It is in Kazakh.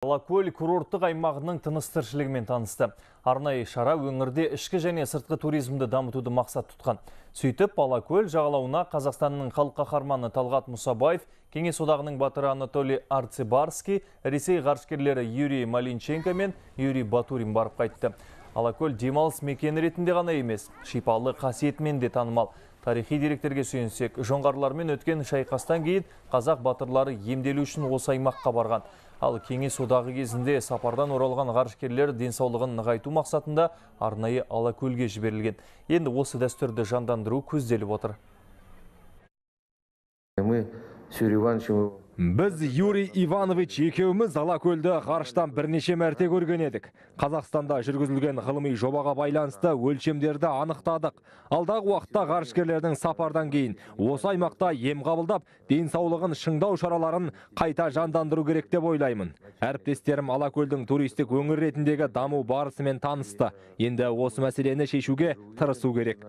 Алакөл курорттық аймағының тыныс тіршілігімен танысты. Арнайы шара өңірде ішкі және сыртқы туризмді дамытуды мақсат тұтқан. Сөйтіп, Алакөл жағалауына Қазақстанның халық қаһарманы Талғат Мұсабаев, Кеңес Одағының батыры Анатолий Арцебарский, Ресей ғарышкерлері Юрий Малинченко мен Юрий Батурин барып қайтты. Алакөл демалыс мекені ретінде ғана емес, шипалы қасиетімен де танымал. Тарихи деректерге сүйенсек, жоңғарлармен өткен шайқастан кейін қазақ батырлары емделу үшін осы аймаққа барған. Ал Кеңес Одағы кезінде сапардан оралған ғарышкерлер денсаулығын нығайту мақсатында арнайы Алакөлге жіберілген. Енді осы дәстүрді жандандыру көзделіп отыр. Мы с Юрием Ивановичем. Біз Юрий Иванович екеуміз Алакөлді ғарыштан бірнеше мәрте көрген едік. Қазақстанда жүргізілген ғылыми жобаға байланысты өлшемдерді анықтадық. Алдағы уақытта ғарышкерлердің сапардан кейін осы аймақта ем қабылдап, денсаулығын шыңдау шараларын қайта жандандыру керек деп ойлаймын. Әріптестерім Алакөлдің туристік өңір ретіндегі даму барысымен танысты. Енді осы мәселені шешуге тырысу керек.